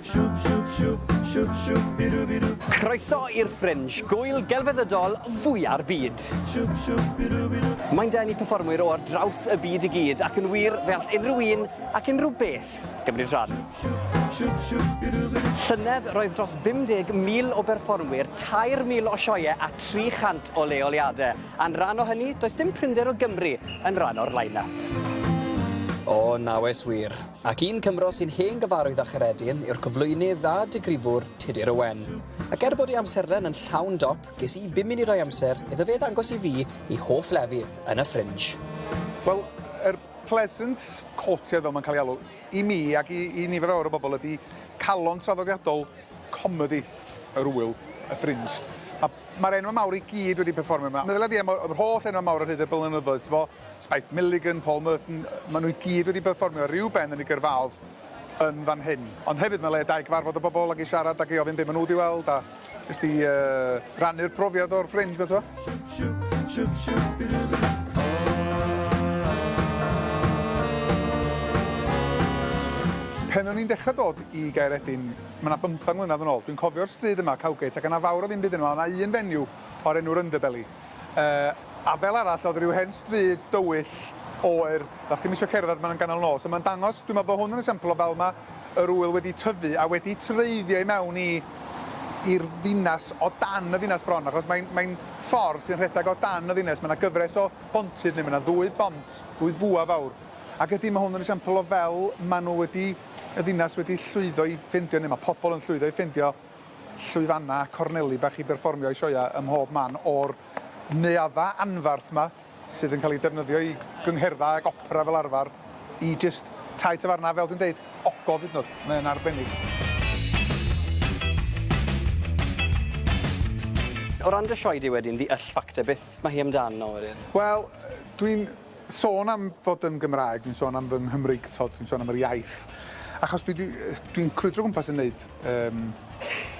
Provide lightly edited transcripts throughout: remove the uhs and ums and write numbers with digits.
Shwp, shwp, shwp, shwp, shwp, bidw, bidw. Croeso i'r Fringe, gwyl gelfyddydol fwya'r byd. Shwp, shwp, bidw, bidw. Mae'n denu perfformwyr o ar draws y byd i gyd ac yn wir fe all unrhyw un ac unrhyw beth gymryd rhan. Shwp, shwp, shwp, bidw, bidw. Llynedd roedd dros 50,000 o berfformwyr, 3,000 o sioeau a 300 o leoliadau. A'n rhan o hynny, does dim prinder o Gymru yn rhan o'r line-up. O, nawes wir. Ac un Cymro sy'n hen gyfarwydd â Chaeredin yw'r cyflwynydd a digrifwr Tudur Owen. Ac er bod ei amserlen yn llawn dop, ges i bum munud o'i amser iddo fe ddangos i fi ei hoff lefydd yn y Fringe. Wel, yr Pleasance Courtyard fel mae'n cael ei alw, i mi ac i nifer fawr o bobl ydy calon traddodiadol comedi yr ŵyl, y Fringe. Mae'r enwau mawr i gyd wedi perfformio yma. Meddylia di am yr holl enwau mawr ar hyd y blynyddoedd, t'mo', Spike Milligan, Paul Merton, maen nhw i gyd wedi perfformio ar ryw ben yn eu gyrfaodd yn fan hyn. Ond hefyd mae'n le da i gyfarfod y bobl ac i siarad ac i ofyn be maen nhw wedi weld a jyst i rannu'r profiad o'r Fringe, beth o. Shwp, shwp, shwp, bidw, bidw. Pen o'n i'n dechrau dod i Gaeredin, mae 'na bymthang mlynedd yn ôl, dwi'n cofio'r stryd yma, Cowgate, ac yna fawr o ddim byd yno, o'na un fenyw o'r enw'r Underbelly. A fel arall, oedd rhyw hen stryd dywyll, oer, ddach chdi'm isio cerdded ma'n yn ganol nos. So mae'n dangos, dwi'n meddwl bod hwn yn esiampl o fel ma' yr ŵyl wedi tyfu a wedi treiddio i mewn i i'r ddinas, o dan y ddinas bron, achos mae'n mae'n ffordd sy'n rhedeg o dan y ddinas. Mae 'na gyfres o bontydd, neu mae 'na ddwy bont, ddwy fwa fawr. Ac ydy, mae hwn yn esiampl o fel maen nhw wedi, y ddinas wedi llwyddo i ffeindio, neu mae pobl yn llwyddo i ffeindio llwyfannau, corneli bach i berfformio eu sioeau ym mhob man o'r neuaddau anferth 'ma sydd yn cael eu defnyddio i gyngherddau ac opera fel arfer, i jyst tai tafarnau, fel dwi'n deud, ogof hyd yn oed. Mae o'n arbennig. O ran dy sioe di wedyn, The Yll Factor, beth mae hi amdano wedyn? Wel, dwi'n sôn am fod yn Gymraeg, dwi'n sôn am fy Nghymreictod, dwi'n sôn am yr iaith, achos dwi 'di dwi'n crwydro o gwmpas yn neud yym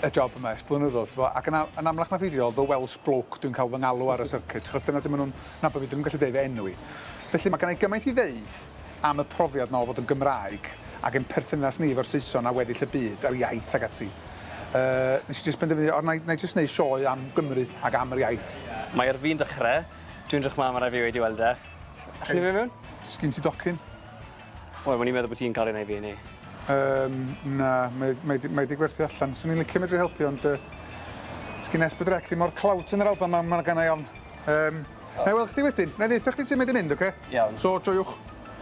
y job yma ers blynyddoedd t'bo' ac yn a- yn amlach na pheidio the Welsh bloke dwi'n cael fy ngalw ar y circuit achos dyna sut ma' nw'n nabod fi, 'dyn nw'm yn gallu deud fy enw i. Felly ma' gynna i gymaint i ddeud am y profiad 'ma o fod yn Gymraeg ac ein perthynas ni efo'r Saeson a weddill y byd a'r iaith ag ati. Yy nes i jyst benderfynu o 'nai 'nai jyst neud sioe am Gymru ag am yr iaith. Mae ar fin dechre. Dwi'n edrych mlan ma' rai' fi weud i weld e. Allwn ni fyn' mewn? Sgin ti docyn? Wel o'n i'n meddwl bo' ti'n cael un neu fi 'ny. Yym na mae mae 'di mae 'di gwerthu allan. Swn i'n licio medru helpu ond yy sgin Es Pedwar Ec ddim o'r clout yn yr Alban 'ma ma' gynna i ofn. Yym nai weld chdi wedyn. Nai ddeutha chdi sut mae 'di mynd oce? Iawn. So joiwch.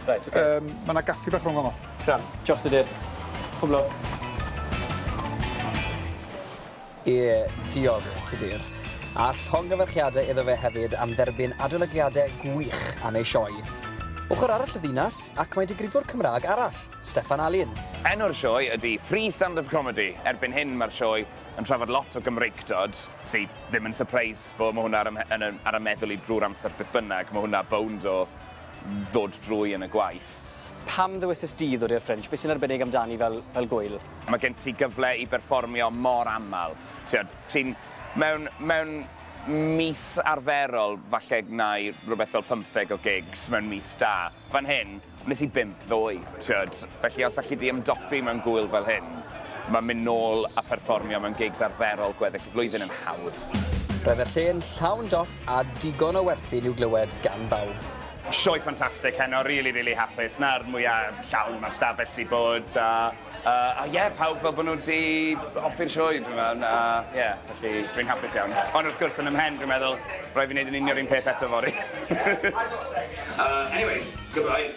Reit oce. Yym ma' 'na gaffi bach rownd fama. Grand. Diolch Tudur. Pob lwc. Ie, diolch, Tudur. A llongyfarchiadau iddo fe hefyd am dderbyn adolygiadau gwych am ei sioe. Ochr arall y ddinas, ac mae digrifwr Cymraeg arall, Steffan Alun. Enw'r sioe ydy Free Stand-Up Comedy. Erbyn hyn mae'r sioe yn trafod lot o Gymreictod, sy ddim yn sypreis bo' ma' hwnna ar 'y mhe- yn y ar 'y meddwl i drwy'r amser beth bynnag, ma' hwnna bownd o ddod drwy yn y gwaith. Pam ddewisest di ddod i'r Fringe? Be' sy'n arbennig amdani fel fel gŵyl? Mae gen ti gyfle i berfformio mor aml. Ti'od, ti'n... Mewn, mewn mis arferol, falle gwna i rywbeth fel pymtheg o gigs mewn mis da. Fan hyn, wnes i bump ddoe, ti'od. Felly os alli di ymdopi mewn gŵyl fel hyn, mae mynd nôl a pherfformio mewn gigs arferol gweddill y flwyddyn yn hawdd. Roedd y lle'n llawn dop a digon o werthin i'w glywed gan bawb. Sioe ffantastig heno, rili rili hapus. 'Na'r mwya llawn ma'r stafell 'di bod a yy a ie pawb fel bo' nhw 'di hoffi'r sioe dwi'n meddwl a ie felly dwi'n hapus iawn. Ond wrth gwrs yn 'y mhen dwi'n meddwl rhaid fi neud yn union yr un peth eto fory. Anyway, goodbye.